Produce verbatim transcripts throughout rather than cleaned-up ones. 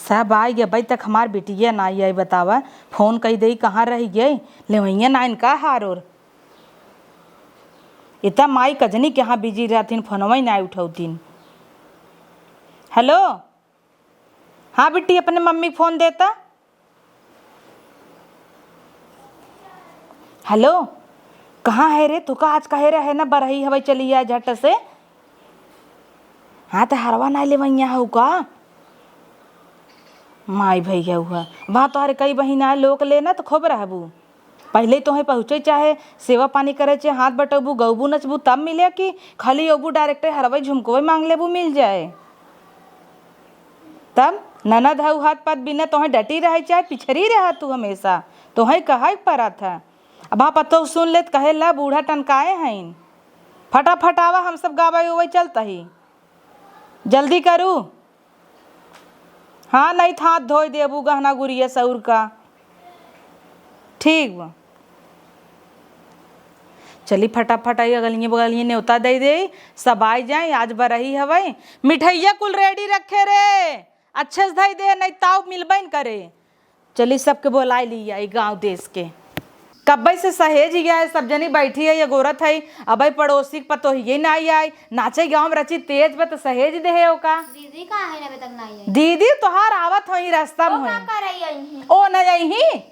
तब आई गए, अबई तक हमार बिटिया ना आई, बतावा। फोन कई देई, कहाँ रह गई? लेवइया ना इनका हार ओर। इतना माई कजनी के यहाँ बिजी रहतीन, फोनवा ही ना उठौतीन। हेलो, हाँ बिट्टी, अपने मम्मी के फोन देता। हेलो, कहाँ है रे? तू का आज कहे रहे ना, बरही हवई चली आ झट से। हाँ, तो हरवा ना लेवइया हऊ का? माई भैया हुआ, वहाँ तोहरे कई बहिन आए, लोग लेना तो खूब रहबू। पहिले तोहे पहुँचे चाहे, सेवा पानी करे चाहे, हाथ बटौबू, गौबू, नचबू, तब मिले कि खाली अबू डायरेक्टे हरवई झुमकवई मांग लेबू, मिल जाए। तब ननद हऊ, हाथ पात बिना तोहे डटी रहे चाहे पिछड़ी रहा तू हमेशा, तोहे कहे के परत है। अब हाँ पतोह सुन लेत कहे ला बूढ़ा टनकाए हईन। फटाफट आवा, हम सब गावे उवे चलत ही, जल्दी करू। हाँ, नहीं तो हाथ धोई देबू गहना गुरिया सौर का। ठीक बा, चली फटाफट आई, अगलिए बगलिए न्योता दे दे, सब आई जाए। आज बरही हवई, मिठैया कुल रेडी रखे रे, अच्छे से धई दे, नहीं ताव मिलबे न करे। चली सबके बोलाई ली आई गाँव देश के। कब्बे से सहेज ही गया है, सब जनी बैठी है, ये गोरत है। अबे पड़ोसी के पतोहिए ना आई, आई नाचे गाँव में रची तेज बा तो सहेज दे है ओका। दीदी कहाँ है, अबे तक ना आई है? दीदी तोहार आवत होई रास्ता में ओ होई। का करई आई है? ओ न आई ही।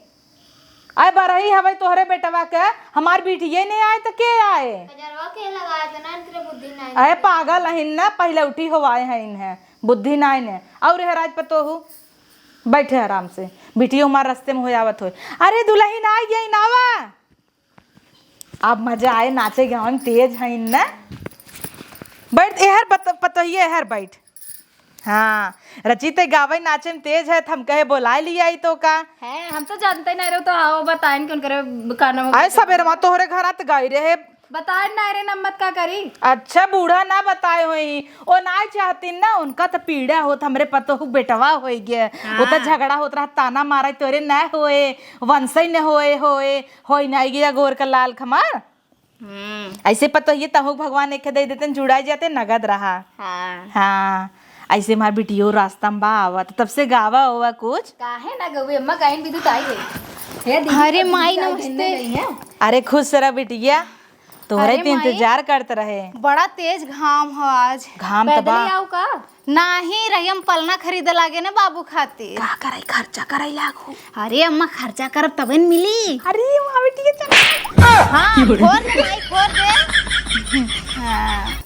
आए बरही हवई तोहरे बेटवा के, हमार बिटिये नहीं आए तो के आए? बजरवा के लगाए तो ना, इनके बुद्धि ना है। अरे पागल अहिन ना, पहले उठी हो आए हैं इन्हें, बुद्धि ना इन्हें। और है राज पतोहू, बैठे आराम से, बिटियो हमार रास्ते में हो आवत होए। अरे दुल्हन आ गई, नावा। अब मजा आए, नाचे गावे में तेज है ना। बैठ, एहर पत-, पतोहिए, एहर बैठ। हाँ, रचिते गावे नाचे में तेज है, त हम कहे बोलाए लिया आई तो का। है, हम तो जानते नहीं रहो, तो आओ बताएं कि उनकरे कानों में अरे कुछ सबेर मा तोहरे घर आत गई रहे। बताए ना रे, नम्मत का करी? अच्छा, बूढ़ा ना बताए होई, ओ ना चाहतीन ना, उनका तो पीड़ा होत, हमरे पतोहू बेटवा होई गए, वो तो हाँ। झगड़ा होत रहा, ताना मारा, तोरे ना होए, वंशे न होए, होए, होई ना गया गोर का लाल खमार। हम्म। ऐसे पतोहिए तहु भगवान एक दे देते, जुड़ा जाते, नगद रहा। हाँ। हाँ, ऐसे हमार बिटियो रास्ता में बा आवत, तब से गावा होवा कुछ। काहे ना गवे अम्मा, गायन विद्युत आई गई। हे दीदी, अरे माई, नमस्ते। अरे खुश रह बिटिया, तोहरे अरे तो माई, इंतजार करत रहे। बड़ा तेज घाम हो आज। घाम त बा। पैदल ही आऊ का? नाही, रही हम पलना खरीदे लागे ना बाबू खातिर। का करई, खर्चा करई लागू। अरे अम्मा, खर्चा करब तबे न मिली। अरे माँ बेटी के चल। हाँ, फोड़ दे माई, फोड़ दे। हाँ।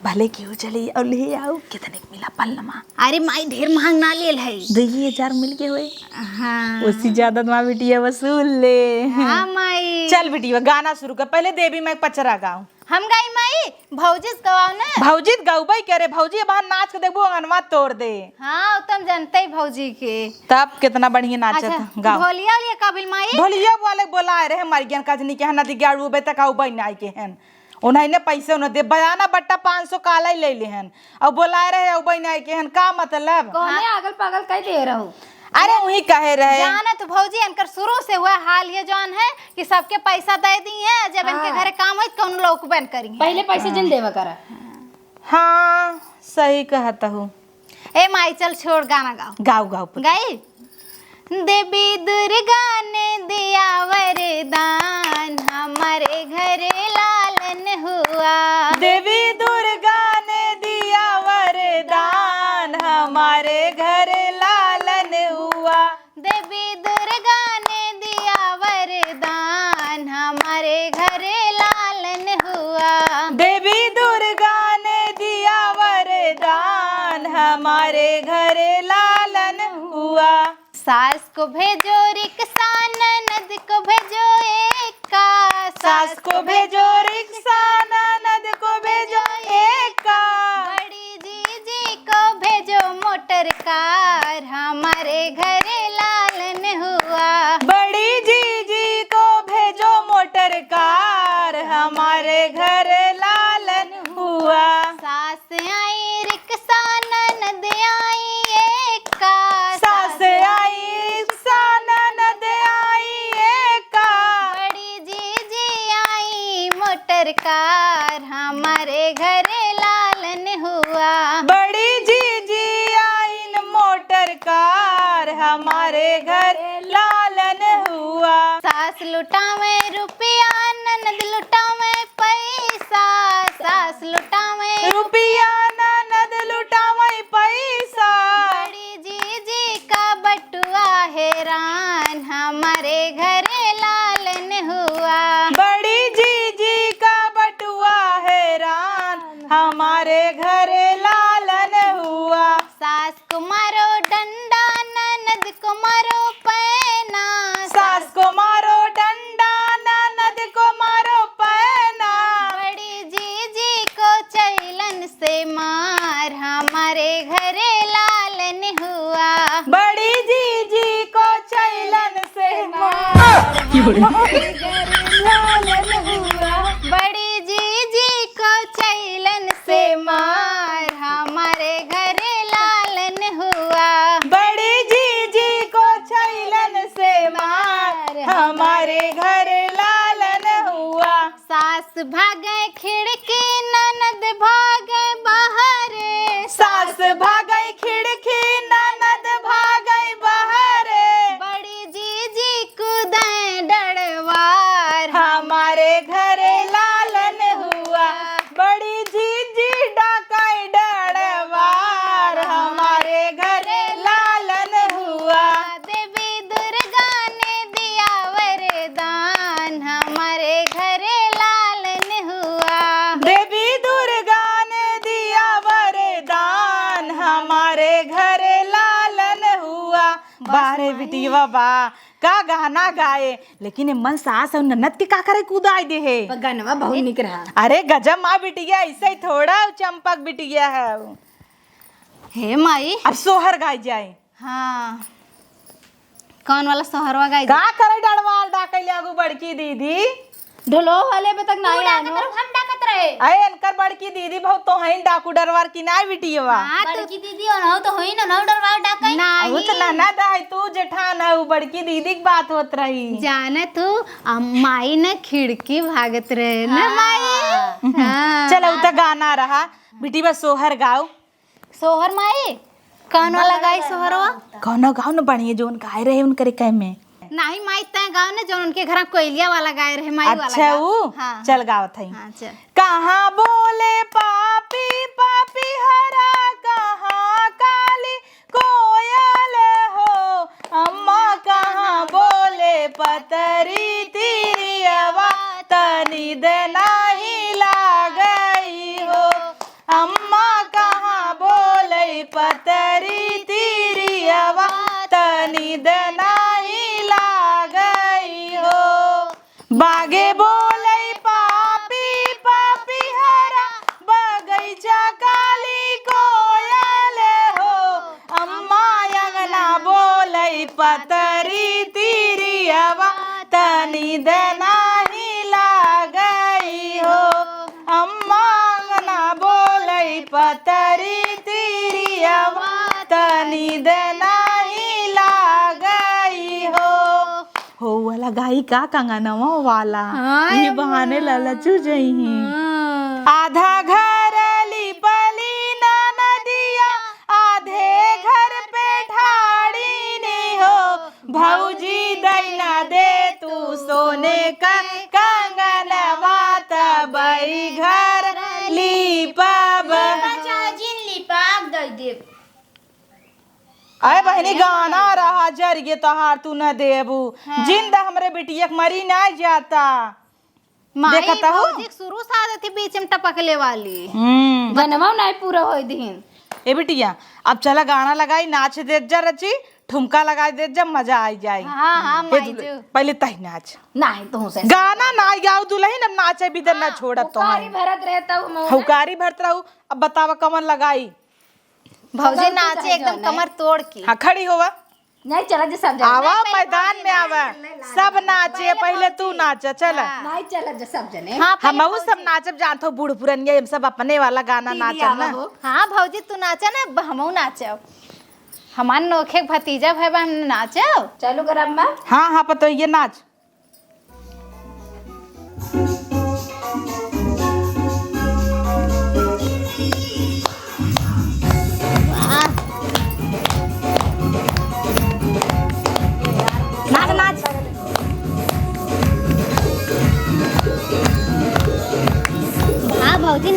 भले केहू चली और ले आऊ, कितने के मिला पलनमा? अरे माई, ढेर महंग ना लेल है। दुई हजार मिल के होए। हाँ। उससे ज्यादा तो माँ बिटिया वसूल ले। हाँ माई। चल बिटिया, गाना शुरू कर, पहले देवी माई पचरा गाओ। हम गाई माई, भौजी से गवाओ ना। भौजी त गौबई करे, भौजी अब नाच के देखबू, अंगनवा तोड़ दे। हाँ, उ त हम जानते ही भौजी के। तब कितना बढ़िया नाचत अच्छा, गाओ। ढोलिया उलिया का बिल माई? ढोलिया वाले बोलाए रहे, मर गया कजनी के हन, नदी गाड़ू बे तक आऊ बई नाई के हन। उन्हें ने पैसे उन्हें दे, बयाना बट्टा पाँच सौ काला ही ले ले हन। और बोलाए रहे, और बई नाई के हन, का मतलब? कौने हाँ। अगल पगल कह दे रहो? अरे वही कहे रहे। जानत भौजी, इनकर शुरू से हुआ हाल ये जौन है कि सबके पैसा दे दी है, जब इनके हाँ। घरे काम होई, कौन लोग बन करी हैं। पहले पैसे जिन देवा करा। हाँ, सही कहत हूँ। ए माई, चल छोड़, गाना गाओ। गाओ, गाओ, पुत। गाई? देवी दुर्गा ने दिया वरदान, हमारे घर लालन हुआ। देवी दुर्गा ने दिया वरदान, हमारे घर लालन हुआ। देवी दुर्गा ने दिया वरदान, हमारे घर लालन हुआ। देवी दुर्गा ने दिया वरदान, हमारे घर लालन हुआ। सास को भेजो रिक्शा, ननद को भेजो एका। सास को भेजो रिक्शा, ननद को भेजो एका। बड़ी जीजी को भेजो मोटर कार, हमारे घर लालन हुआ। बड़ी जीजी को भेजो मोटर कार, हमारे घर लालन हुआ। सास आई रिक्शा, ननद आई एका। सास आई रिक्शा, ननद आई एका। बड़ी जीजी आई मोटर कार, हमारे घर लालन हुआ। बड़ी जीजी आइन मोटर कार, हमारे घर लालन हुआ। सास लुटावे रुपया, ननद लुटावे पैसा। सास लुटावे रुपया, ननद लुटावे पैसा। बड़ी जीजी का बटुआ हैरान, हमारे घरे लालन हुआ। बड़ी जीजी का बटुआ हैरान, हमारे घरे लालन हुआ। सास को मारो डंडा, ननद को मारो पैना। सास को मारो डंडा, ननद को मारो पैना। बड़ी जीजी को चैलन से मार, हमारे घरे लालन हुआ। बड़ी जीजी को चैलन से मार, हमारे घरे लालन हुआ। बड़ी जीजी को चैलन से मार, हमारे घरे लालन हुआ। बड़ी जीजी को चैलन से मार, हमारे घरे लालन हुआ। सास भागे खिड़की, ननद भागे बहरे। सास भागे खिड़की, ननद भागे बहरे। बड़ी जीजी कूदे डड़वार, हमारे घरे लालन हुआ। बड़ी जीजी डाके डड़वार, हमारे घरे लालन हुआ। देवी दुर्गा ने दिया वरदान, हमारे घरे लालन हुआ। देवी दुर्गा ने दिया वरदान, हमारे घरे लालन हुआ। बा रे बिटिया बा, का गाना गाए, लेकिन एमन सास अउर ननद के का करे कूदाइ देहे। पर गनवा बहुत निक रहा। अरे गजब माँ बिटिया, ऐसे ही थोड़ा चंपक बिटिया है। हे माई। अब सोहर गाइ जाए। हाँ, कौन वाला सोहरवा गाई? का करे डड़वार डाके ले आगू बड़की दीदी? ढोलो वाले अबे तक ना तू आए डाकत हो। रहो, हम डाकत रहे। अरे इनकर बड़की दीदी बहुत तो हैं डाकू डरवार की ना बिटिया बा। हाँ, तो बड़की दीदी और हो तो होई ना, ना डरवार डाकई। नहीं। वो तो ननद है तू जेठान है, वो बड़की दीदी की बात होत रही। जाने तू, अम, माई न खिड़की भागत रहे ना हाँ। माई। हाँ। चलो, वो तो गाना रहा, बिटिया बा सोहर गाओ। सोहर माई, कौन वाला गाई सोहरवा? कौनो गाओ न बढ़िया, जौन गाए रहे उनकरे कह में। नाही माई, तैं गाओ न, जौन उनके घरा कोयलिया वाला गाए रहे, माई वाला अच्छा, गाओ। ऊ? हाँ, चल हाँ। गावत हई। हाँ, चल। कहाँ बोले पापी पापी हरा, कहाँ काली कोयल हो, अम्मा कहाँ बोले पतरी तिरियवा, तनी देना ही लागई हो। अम्मा कहाँ बोलै पतरी तिरियवा, तनी देना ही लागई हो। बागे बोलै पापी पापी हरा, बगैचा काली कोयल हो। अम्मा अंगना बोलै पतरी तिरियवा, तनी देना ही लागई हो। अम्मा अंगना बोलै पतरी तिरियवा, तनी देना ही लागई हो। हो वाला गाई का कंगनवा वाला? हाँ, ये बहाने अम्मा। ललचू जइहीं। हाँ। आधा घर लिपली ननदिया, आधे घर पे ठाड़ी नी हो। भौजी दैना दे तू सोने का कंगनवा, तबई घर लीपब। लीपा चाहे जिन लीपा, आग दई देब। अरे बहिनी, गाना रहा जरिए तोहार, तू न देबू। हाँ। जिंद हमरे बिटिया के मरी ना जाता। माई, देखत हऊ? भौजी के शुरू से आदत है बीच में टपकले वाली। हम्म। गनवा नाई पूरा होई दिहिन। ए बिटिया, अब चला गाना लगाई, नाच देत जा रची, ठुमका लगाई देत जा, मजा आई जाई। हाँ, हाँ, ए माई दुल-, जो। पहले तही नाच। नाही, तू से गाना ना गाऊ दुलहिन, अब नाचे भी देर ना हाँ, छोड़त तो हुकारी है। भरत रहता हूँ मौना। हुकारी भरत रहू, अब बतावा कमन लगाई? भौजी पकड़ के नाचे कहे एकदम जाना है। कमर तोड़ के। हाँ, खड़ी होवा। नहीं, चला जे सब जने। आवा, नहीं, पहले मैदान भौजी में नाचे। आवा। सब नाचे, पहले पहले तू भौजी। नाचा, चला। हाँ। नहीं, चला जे सब जने। हाँ, पहले हमहू सब भौजी। नाचब, जानत हो, बूढ़ पुरनिया, हम सब अपने वाला गाना दीदी नाचब आवा ना। हो। हाँ, भौजी, तू नाचा ना, अब हमहू नाचब। हमार नोखे भतीजा भाई बहन नाचब। चलो, गरम्मा। हाँ, हाँ, पतोहिया नाच।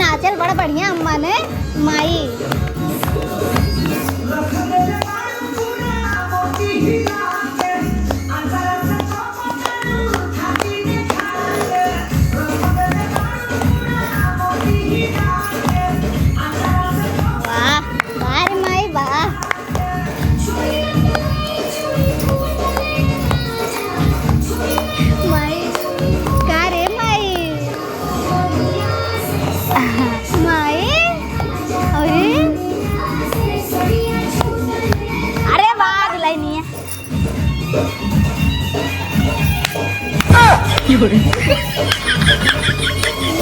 नाचल बड़ा बढ़िया अम्मा ने माई। वाह, वाह रे माई, वाह। माई, का रे माई? माई, अरे, अरे वाह, दुल्हनिया।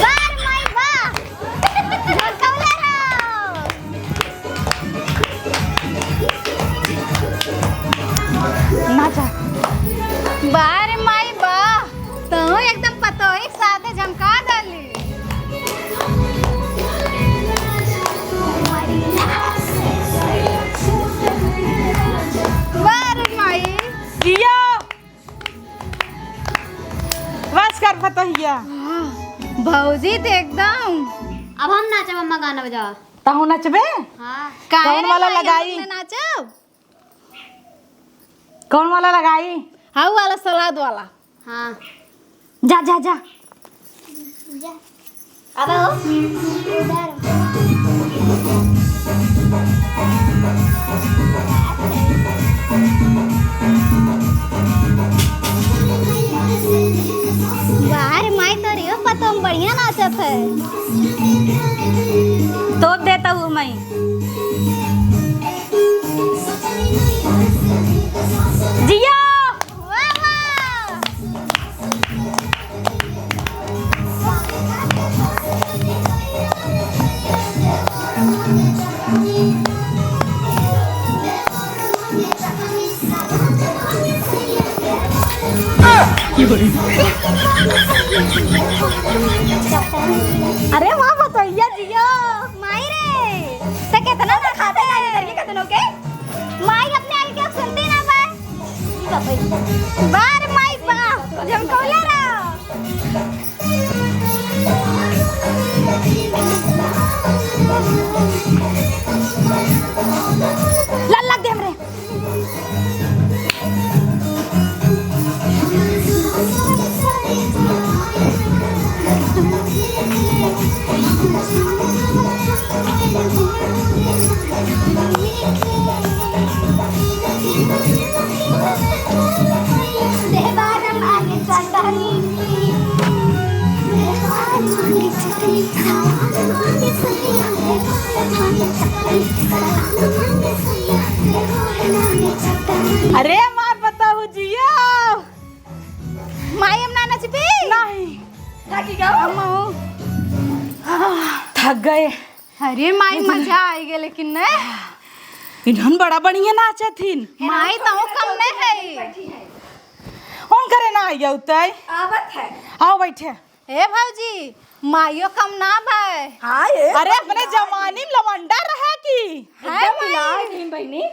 वाह रे माई, वाह। झमकौले रहो। नाचा। वाह रे माई वाह, तू एकदम पतोही के साथे झमका देली। वाह रे माई। जियो। बस कर पतोहिया। भौजी तो एकदम। अब हम नाचब, अम्मा गाना बजावा। तहु नचबे? हाँ। काहे कौन रे वाला माई, लगाई? हम लोग ना नाचब? कौन वाला लगाई? हाउ वाला, सलाद वाला। हाँ। जा, जा, जा। जा। अब हो। वाह रे माई, तोरियो पतोह बढ़िया नाचत है। तोप देता हूँ मैं। जिया। वाह, वाह। अरे वाह, पतोहिया जियो। माई रे, त केतना ना खाते हैं लड़की का दोनों के। माई अपने आगे क्या सुनती ना बा। बार माई बा, झमकौले रहो। लाल लाग दे हमरे। अरे हमार बताओ जियो। माई, हम ना नचबी? नहीं। थकी गयो। हम हो। थक गए। अरे माई, मजा आई गए लेकिन न। इन्हन बड़ा बढ़िया नाचत हिन। माई, तहु कम न है। उनकरे ना आई उतई। आवत है। आओ बैठे। ए भौजी, माइयो कम ना भाई। हाँ, ए अरे, अपने जमानी में लवंडा रहा की। है एकदम माई। हिला दीन बहिनी।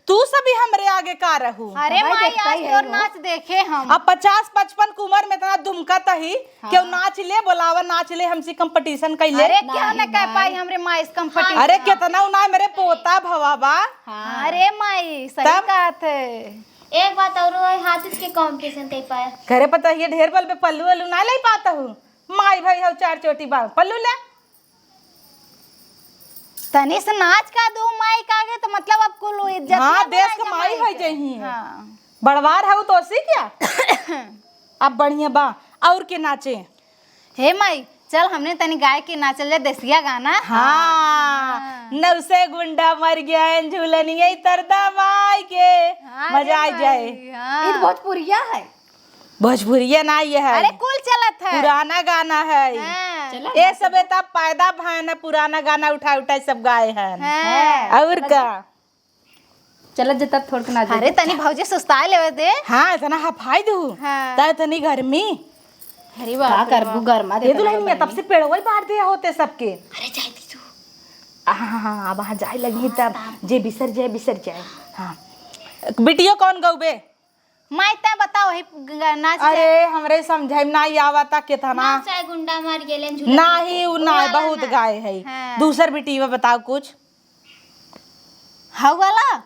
तू सभी हमरे आगे का रहू? अरे भाई, माई, देखता आज ही है तोर वो। नाच देखे हम। अब पचास पचपन के उम्र में इतना दुमकत ही, हाँ। केहू नाच ले, बोलावा नाच ले, हमसे competition कर ले। अरे, क्यों नहीं न कह भाई। पाई हमरे माई से competition? अरे, कितना उनाय मेरे पोता भवा बा। हाँ। अरे माई, सही तब? कहत है। एक बात और है, हाथ के competition कर पाए। घरे पता ये ढेर बल पे पल्लू वल्लू ना ले पाता हूँ। माई भाई हौ चार चोटी बाल पल्लू ले। तनी से नाच का दू माई का आगे तो मतलब अब कुल इज्जत हाँ, देश के माई हो जही। हाँ। बड़वार हौ तो सी क्या? अब बढ़िया बा। और के नाचे? हे माई, चल हमने तनी गाय के नाचल जा देसिया गाना। हाँ, हाँ। नौ से गुंडा मर गया है, झूलनिया तर दबाई के। हाँ, मजा रे आ माई, जाए। हाँ। ई तो भोजपुरिया है। भोजपुरिया ना ये है। अरे कुल चलत है। पुराना गाना है। हाँ। चला ये ना, सबे तब पैदा भय ना, पुराना गाना उठा उठा सब गाए हैं। हाँ। और चला का? चलत जता थोड़ के ना अरे जाए। तनी भौजी सुस्ताए लेवे दे। हाँ, इतना हफाई दू। हाँ। ता इतनी गर्मी। अरे बाप का रे करबू बाप। गरमा ये देता दुल्हन है में तब बहिनी। से पेड़वा ही बांट दिया होते सबके। अरे जाए दी तू। हाँ, हाँ, हाँ, अब वहाँ जाए लगी तब जे बिसर जाए, बिसर जाए। हाँ। वीडियो कौन गौबे? माई, तैं बताओ, ही ग-, नाच अरे, हमरे समझे में नाई आवता केतना। नाच चाहे गुंडा मार गेलेन झूला नाही, झूले। उ नाई, वाला बहुत ना। गाए है। हाँ। दूसर बिटिया बताओ कुछ। हऊ वाला,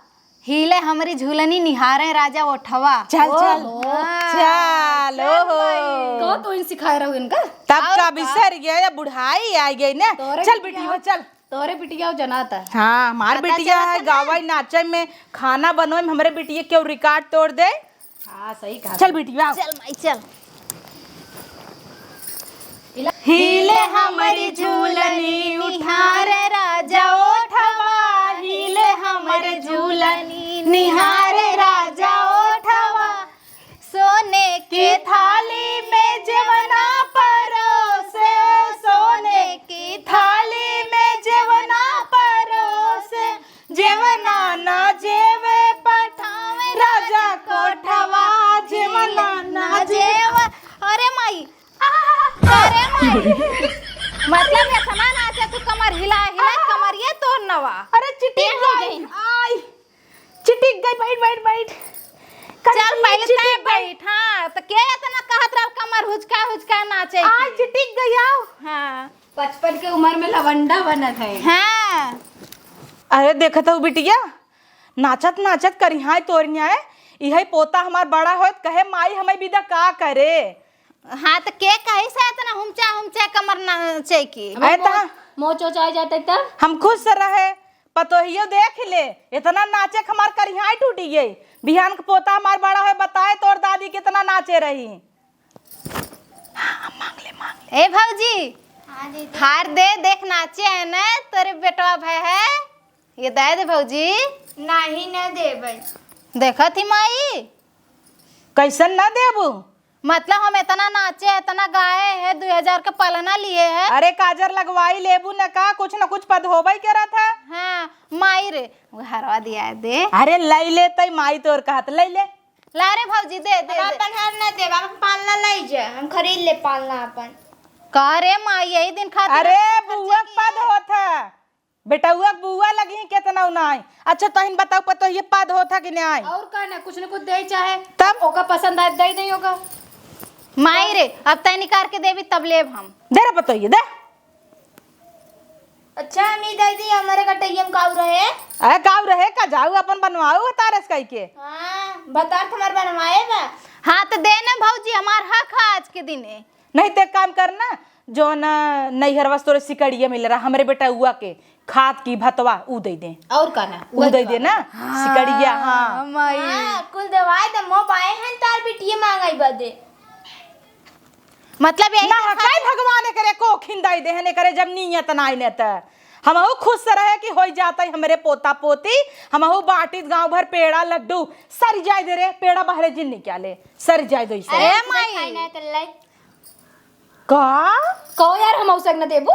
हिले हमरी झूलनी निहारे राजा ओठवा। चल, चल। ओहो। हाँ, चल, चल ओहो। माई। कहो तो इन सिखाए रहो इनका। तब और का का? बिसर गया, या बुढ़ाई आ गई ना। तोरे चल बिटिया। बिटिया, चल। तोरे बिटिया जनाता। हाँ, हमार पता बिटिया चलत है, ना। गावे नाचे में, खाना बनवे में हमरे बिटिया केहू record तोड़ दे। हाँ, सही कहा। चल बिटिया। चल माई, चल। हिले हमरी झूलनी निहारे राजा ओठवा, हिले हमरी झूलनी निहारे राजा ओठवा। सोने के थाली में जेवना परोसे, सोने के थाली में जेवना परोसे, जेवना ना जेवे पठावे राजा कोठवा, जेवना ना जेवे। अरे माई, अरे माई, मतलब एतना नाचे तू, कमर हिला हिला, कमरिये तोर नवा। अरे चिटिक गई। आई। चिटिक गई, बैठ, बैठ, बैठ। चल, पहले तैं बैठ। हाँ, तो के एतना कहत रहा कमर हुचका हुचका नाचे की? चिटिक गई, आओ। हाँ। पचपन के उमर में लवंडा बनत है। हाँ। अरे देखत हऊ बिटिया, नाचत नाचत करिहाय तोरिहाय, इहै पोता हमार बड़ा होत कहे माई हमें बिदा का करे। हाँ, तो के कही से एतना हुमचा हुमचा कमर नाचे की? अबे अरे मोच, तहाँ मोच ओच आ जाते तब? हम खुश रहे, पतोहियो देख ले, एतना नाचे के हमार करिहाय टूटी गई। बिहान के पोता हमार बड़ा होए, बताए तोर दादी केतना नाचे रही। हाँ, मांग ले, मांग ले। ए भौजी, हाँ दीदी। हार दे, देख नाचे है ना, तोरे बेटवा भय है, ये दे दे भौजी। नहीं, न देबै। देखत ही माई। कैसन न देबू? मतलब हम एतना नाचे, एतना गाए है, दुई हजार के पलना लिए है। अरे काजर लगवाई लेबू न का, कुछ न कुछ पद होबे करत है। हाँ, माई रे, वो हरवा दिया है, दे। अरे लई ले तई, माई तोर कहत, लई ले। ला रे भौजी, दे, दे, हम दे। अपन हर न देब, अपन पालना लई जा, हम खरीद ले पालना अपन। का रे माई, यही दिन खातिर अरे इतना खर्चा बुआ के किए? पद होत है, बेटउआ के बुआ लगी केतना नाई। अच्छा तहिन बताओ पतोहिए पद होत है कि नाई? और का ना, कुछ न कुछ दे चाहे तब? ओका पसंद आए दे दे ओका। माई रे, अब तय निकार के देबी तब लेब हम। दे रे पतोहिए, दे। अच्छा अम्मी, दे दी, हमरे गटैया में काऊ रहे? अरे काऊ रहे का, जाऊ अपन बनवाऊ तारस कई के। हाँ, बतार तुम्हार बनवाए बा। हाँ, तो दे ना भौजी, हमार हक है आज के दिने। नहीं ते काम कर ना, जो ना नैहरवा से तोरे सिकड़िया मिल रहा, हमरे बेटउआ के खाद की भतवा ऊ दे दे। और का ना, ऊ दे दे ना, हाँ, सिकड़िया, हाँ। माई। हाँ, कुल दवाई दे, मो बाए हैं तार बिटिया मांगाई बदे। मतलब यही ना देखा हकाई भगवान एकरे कोखिन दई देहन, एकरे जब नियत नाई ने त हमहू खुश रहे कि होई जातई हमरे पोता पोती, हमहू बांटित गांव भर पेड़ा लड्डू। सर जाए दे रे, पेड़ा बाहरे जिन निकाले, सर जाए दो इसे। अरे अरे माई। खाई ना त लाई। का? कहो यार, हम औसक न देबू,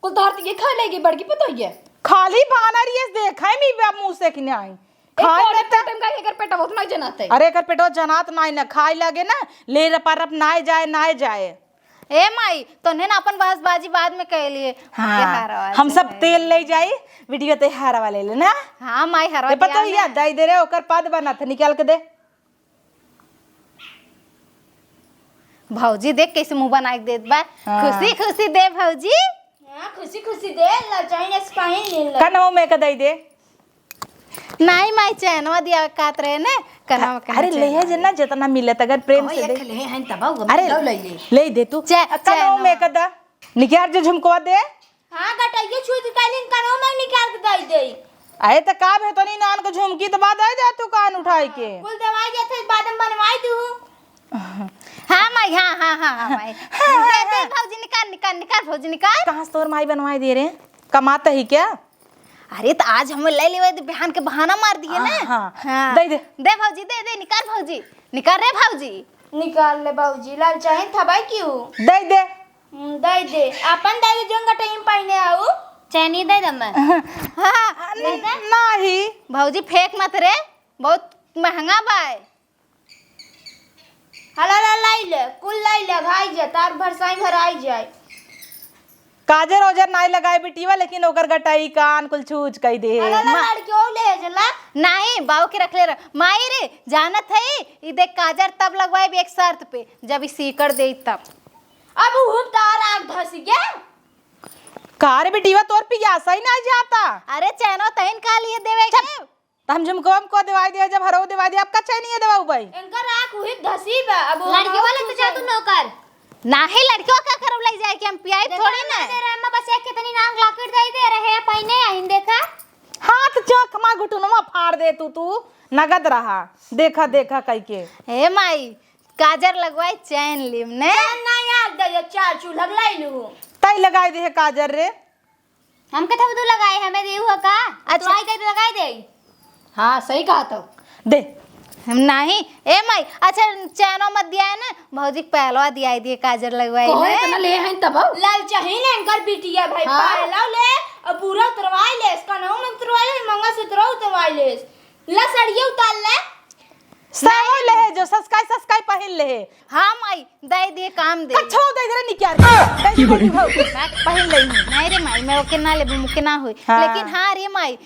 कुल तोहर तिये खा लेगी बड़की पतोहिए। खाली बानर ये देखाई मी बा मुंह से कि नाई। ए, खाए कोने में त पेट में का एकर पेटवा उतना जनात है। अरे, एकर पेटवा जनात नाई ना, खाए लागे ना, ले रपा रप नाए जाए, नाए जाए। ए माई, तोने ना अपन बहसबाजी बाद में कह लिए। हाँ, हम सब तेल ले जाई, बिटिया ते हरवा ले ले ना। हाँ माई, हरवा ए, पतोहिया, दई दे रे, ओकर पद बनत, निकाल के दे। भौजी देख कैसे मुंह बना के देत बा। हाँ। खुशी खुशी दे भौजी। हाँ, खुशी खुशी दे, लचाई ने सिपाही ले ला। कनवा में का दई दे। नाई माई, चैनवा दिया कात रहे ने, कनवा में अरे, ले है जे ना, जितना मिलत, अगर प्रेम से दे। ले हैं तब, अरे, ले ले। ले दे तू। कनवा में का दा। निकार जो झुमकवा दे। हाँ, गटैया छूट गइलिन, कनवा में निकार के दई दे। अरे, त का भे, तनी नान के झुमकी त बा दे दे तू कान उठाई के। कुल दवाई जाते, बाद में बनवाई दू। हाँ माई, हाँ, हाँ, हाँ, हाँ, माई। दे, दे, भौजी, निकार, निकार, निकार, भौजी, निकार। कहाँ से तोर माई बनवाई दे रे? कमात ही क्या? अरे, त आज हम ले लेवे, त बिहान के बहाना मार दिए ना। हाँ। हाँ। दे दे। दे भौजी, दे, दे, निकार भौजी। निकार रे भौजी। निकार ले भौजी, लाल चाहे था भाई क्यों? दे दे। हम्म, दे दे। अपन दे दे, जोन गटई में पहिने आऊ। चैनी दे दे मैं। हाँ, दे दे। नहीं। भौजी फेंक मत रे, बहुत महंगा बाय। हला ला लाई ले, कुल लाई ले, भाई जे, तार भरसाई भराई जाए। काजर ओजर नाई लगाए बिटिया, लेकिन ओकर गटई कान कुल छूछ कई दे। हला ला मा- लड़की हो ले जला। नहीं, बाऊ के रख ले रह। माई रे, जानत है, ई देख काजर तब लगवाइब एक शर्त पे, जब ई सीकड़ देई तब। अब उहु तार आग धस गया। का रे बिटिया, तोर पियासा ही ना जाता। अरे चैनो तहिन का लिए देवे चुप। के? त हम झुमकवा हमको देवाई दे, जब हरऊ देवाई दे, आपका चैनिया देवाऊ भाई। इनकर आँख उही धसी बा, अब वो लड़के वाले तो जा तू नौकर। नाही लड़के का करब लई जाए कि हम पियाई देखा थोड़ी ना ना। दे रहे, हम बस एक कितनी नाम लाकेट दे दे रहे हैं, पहिने आइन देखा। हाथ चौक मा घुटुनमा फाड़ दे तू, तू नगद रहा। देखा, देखा कई के। ए माई, काजर लगवाई चैन लिम ने। चैन ना याद दे, चार चूल्हा लाई लू। तई लगाई दे है काजर रे। हमके थब तू लगाए, हमें देऊ हो का? अच्छा। तो आई दे तो लगाई दे। हाँ, सही कहा तो। दे। हम नाही, ए माई, अच्छा चैनो मत दिया है ना, भौजी के पहलवा दिया दिए काजर लगवाई कहो ने। इतना ले हैं तब। लाल चाहिए ना इनकर बिटिया भाई, हाँ। पहलवा ले, और पूरा उतरवाई ले, इसका नाम उतरवाई ले, मंगलसूत्र उतरवाई ले, ला सड़िया उतार ले। सब लेहे जो ससकाई ससकाई पहिन लेहे। हाँ माई, दे दे काम दे। कच्छो दे दे रे निकियार के। दे दे, दे दे, हो। पहिन ले। नहीं रे माई, मैं ओके ना लेबू, मुके ना होई। हाँ। लेकिन हाँ रे माई,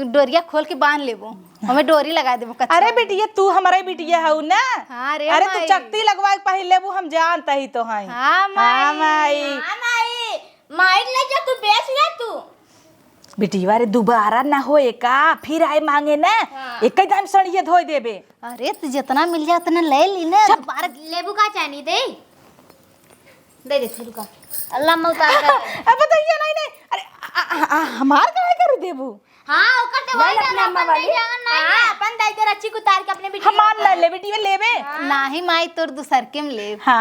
डोरिया खोल के बांध लेबू। हमें डोरी लगा देबू कच्छो। अरे बिटिया, तू हमारे बिटिया हऊ ना। हाँ रे अरे तू माई। चकती लगवा के पहिन लेबू, हम जानता ही तो हैं। हाँ माई। हाँ माई। हाँ माई, माई ले जा तू, बेच ले तू। बिटिया रे, दोबारा ना होए का, फिर आए मांगे ना, हाँ। एक ही दाम सड़िए धोए देबे। अरे, तू जितना मिल जाए उतना ले ली ना। चुप। दोबारा लेबू का चानी दे? दे दे, फिर का। अल्लाह में उतार कर। अब बताइए, नहीं, नहीं, अरे, आ, आ, आ, हमार काहे करू देबू? हाँ, ओकर तो ले वही ले अपने ना, अम्मा अपन वाली। दे जावन ना। हाँ, अपन दाई के रच्ची उतार के अपने बिटिया हमार को। ले ले, बिटिया लेबे। हाँ। नाही माई, तोर दूसर के में लेब। हाँ।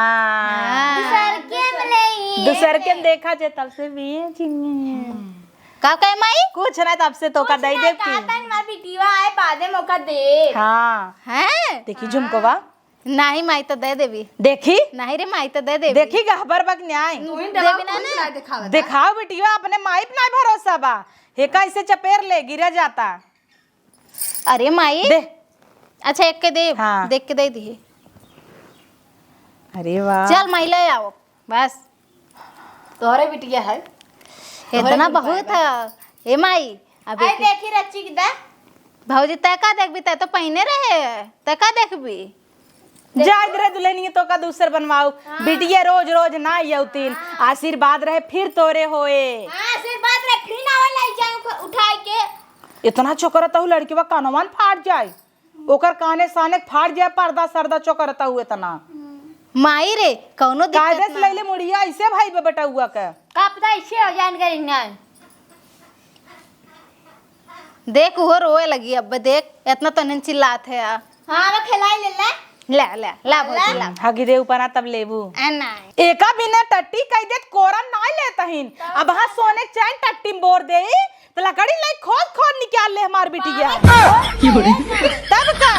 हाँ। दूसर के में ले। दूसर के में देखा जे तब से बेचिन। का कहे माई? कुछ ना, तब से तोका कुछ दे ना, देब की। कहतन मार बिटिया आए, बादे मौका दे। हाँ। हैं? देखी हाँ। झुमकवा। नाही माई, तो दे देबी। देखी? नाही रे माई, तो दे देबी। देखी गहबर बक न्याय। तू ही देबी देबा, ना कुछ ना। ना दिखावे बा। दिखाओ बिटिया, अपने माई पे ना भरोसा बा। हे कैसे चपेर ले, गिरा जाता। अरे माई। दे। अच्छा, एक के दे। हाँ। देख के दे दी। अरे वाह। चल माई, ले आओ। बस। तोहरे बिटिया है। इतना बहुत है। ए माई, अभी आई के देखी रच्ची के दे। भौजी, तै का देखबी? तै तो पहिने रहे, तै का देखबी? जाए दे रे दुल्हनिया, तोका दूसर बनवाऊ। हाँ। बिटिया रोज रोज ना अउतीन। हाँ। आशीर्वाद रहे फिर तोरे होए। हाँ, आशीर्वाद रहे फिर ना आवे लाई जाए उख-, उठाए के। इतना चोकरत हऊ लड़किवा कानवान फाट जाए। ओकर काने साने फाट जाए, पर्दा सर्दा चोकरत हऊ इतना। माई रे, कौनो दिक्कत कायदे से ना। लैले मुड़िया ऐसे भाई बे बेटउआ के। का पता ऐसे हो जाए इनका इन्हें। देख, उहो रोए लगी। अब देख, इतना तो नहीं चिल्लात है आ। हाँ, अब खिलाई ले ले। ले, ले, ला भौजी, ला। हगी दे ऊपर ना, तब लेबू। आ, नहीं। एका बिना टट्टी कह देत, कोरन ना लेत हिन। तब अब हाँ, सोने के चैन टट्टी में बोर देई, तो लकड़ी लाई खोद खोद निकाल ले हमार बिटिया। बाबा, तब का?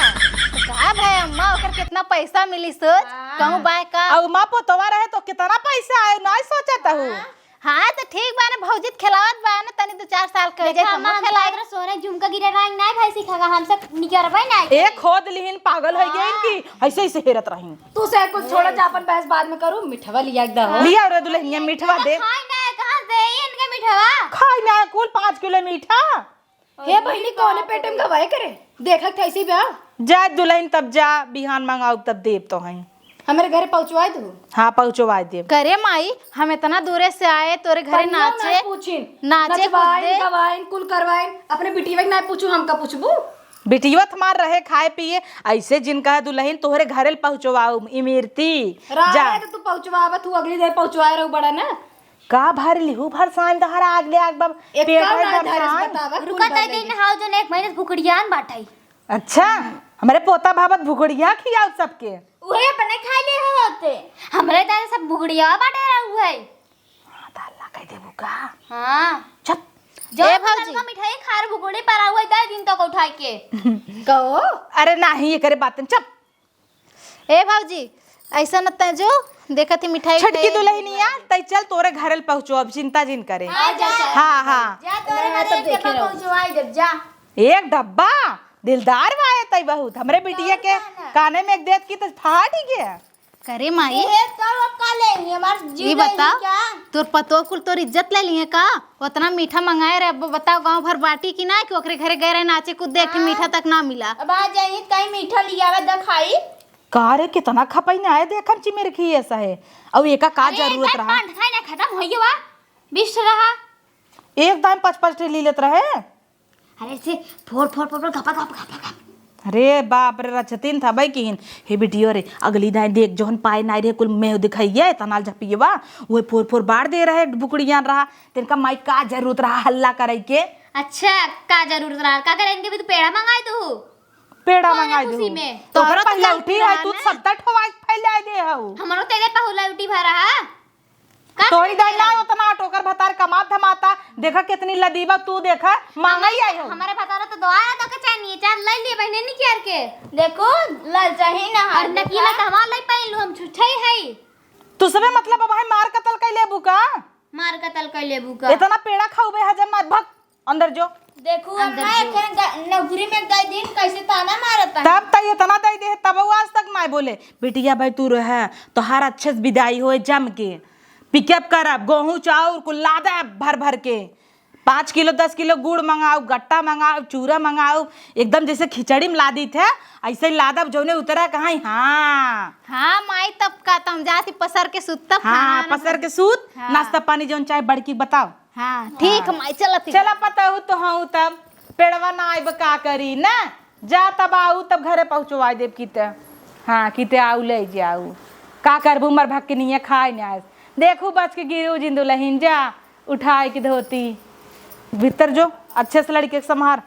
का भाई अम्मा, ओकर कितना पैसा मिली सोच, हाँ। कहूँ बाय का? अब माँ पोतवा रहे तो कितना पैसा आए, नहीं सोचत हूँ। हाँ। हाँ, तो ठीक बा ना, भौजी त खेलावत बा ना, तनी दो चार साल के देखा, जाए, हम अम्मा, हम खेलाए। तोरा सोना झुमका गिरे रंग नाई भाई सिखागा, हम सब निकरबे नाई ए, करी। खोद लिहिन, पागल हो गई हाँ। इनकी, ऐसे ऐसे हेरत रही। तू से कुछ छोड़ा, जा अपन बहस बाद में करू, मिठवा लिया एकदम। लिया रे दुल्हनिया, मिठवा दे। खाई ना, कहाँ से इनके मिठवा? खाई ना, कुल पाँच किलो मीठा। हे बहिनी, कौने पेट में गवाए करे? देखत थैसी बा। जा दुल्हन, तब जा, बिहान मंगाऊ, तब देब तो हैं। हमरे घरे पहुँचवाए दू। हाँ, पहुँचवाए देब। करे माई, हम इतना दूरे से आए, तोरे घरे तनियो नाचे, नाई पूछिन। नाचे नचवाइन, कूदे। गवाइन, कुल करवाइन। अपने बिटिया के नाई पूछू, हमका पूछबू? बिटिया त हमार रहे खाए पिए, ऐसे जिन कहे दुल्हन तोहरे घरे पहुँचवाऊ, इमरती। रहे जा। तो तू पहुँचवावत हूँ, अगली देर पहुँचवाए रहू बड़ा ना। का भर लिहू भर साइन तोहरा आग ले आग बब, एक पेट काम है ना भर धरे से साइन। बतावा, रुका कुल तय भर दिन लेके। हाउ जन एक महीने से भुकड़ियान बाटई। अच्छा, हमरे पोता भावत भुकड़िया खियाओ सबके। उहे अपने खाई ले होते। हमरे दादा सब भुकड़िया बाटे रहुए। हाँ, तो हल्ला कह देबू का? हाँ। चुप। जो ए भौजी। का मिठाई खार भुकड़ी पर हुए दे दिन तक उठाई के। कहो। अरे नाही, एकरे बातन चुप। ए भौजी, ऐसा न तै जो देखत ही मिठाई छोटकी उठाई दुल्हनिया, तै चल तोरे घरे पहुँचो, अब चिंता जिन करे। हाँ, जा, जा। हाँ, हाँ। जा तोरे हाँ, मने तब के देखे रहो। पहुँचवाई देब, जा। एक डब्बा, दिलदार बाए तै बहुत। हमरे बिटिया के ना, ना। काने में एक देत की तो फाट ही गया। करे माई, ए, तो अब का ले ली? हमार जीव ई ले ली बता, क्या? तोर पतोह कुल तोर इज्जत ले ली है का? उतना मीठा मंगाए रहे, अब बताओ गाँव भर बाटी कि ना, कि ओकरे घरे गए रहे नाचे कूद, देख के हाँ। मीठा तक ना मिला। अब आ जाइए, कहीं मीठा लियावे, दिखाई। का रे, कितना खपई ना आए, देखम चिमेर खिए सहे। अउ एका का अरे, जरूरत एकदम रहा? पान खाए ना खत्म होइए बा, बिस्ट रहा। एक दाम पाँच पाँच ठे ली लेत रहे। अरे, ऐसे फोर, फोर, फोर, फोर, घपा, घप, घपा, घप। अरे बाप रे, रचतीन था भाई किहिन। हे बिटियो रे, अगली दाई देख, जौन पाए नाई रहे, कुल मेव दिखाइए, तनाल झपिए बा, वही फोर, फोर बार दे रहे, बुकड़ियान रहा, तिनका माई का जरूरत रहा हल्ला करे के? अच्छा, का जरूरत रहा? का करे, इनके भी तो पेड़ा मंगाई दू। पेड़ा कौन मंगाई खुशी दू। में? तो तोहरा तो पहले गलती उठी है, रहा तू ना। सत्तर ठो आज फैला दे हऊ। हमरो तेरे पहुला उठी भरा है। का तोहरी करे दाई ना हो? उतना टोकर भतार कमात धमाता, देखा कितनी लदीबा तू, देखा मांगई आई हो। हमारे भतारा तो दवा दो के चाहिए, चार ले लिए बहने नहीं कियार के। देखो, ललचाही ना और हाथ नकीला देखा। तो हमार ले पाइन लो, हम छुछई है। तू सबे मतलब अब है मार कतल कई लेबू का? मार कतल कई लेबू का? इतना पेड़ा खाऊ बे हजम मार भग। अंदर जो। देखू, अंदर अम्मा, जो। एक ग-, नौकरी में गई दिन कैसे ताना मारता है। तब तई इतना दई दे, तब वो आज तक ना बोले। बिटिया भाई तू रहे, तोहार अच्छे से विदाई होए जम के। पिकअप करब, गोहूँ चाउर कुल लादब भर भर के। पाँच किलो, दस किलो गुड़ मंगाऊ, गट्टा मंगाऊ, चूरा मंगाऊ, एकदम जैसे खिचड़ी में लादी थे, ऐसे ही लादब, जौने उतरा कहाँ। हाँ। हाँ माई, तब का तम जाती पसर के सूत, तब हाँ, खाना पसर के सूत, हाँ। नाश्ता पानी जौन चाहे बड़की बताओ। हाँ, ठीक हाँ। माई, चलत ही। चला पता हो तो हूँ तब, पेड़वा ना आइब का करी ना, जा तब आऊ तब घरे पहुँचवाई देब किते। हाँ, किते आऊ ले जाऊ, का करबू मर भक्कनिया खाए ना आए। देखू बच के गिरू जिन दुलहिन जा, उठाए की धोती, भीतर जो अच्छे से लड़के के संभार।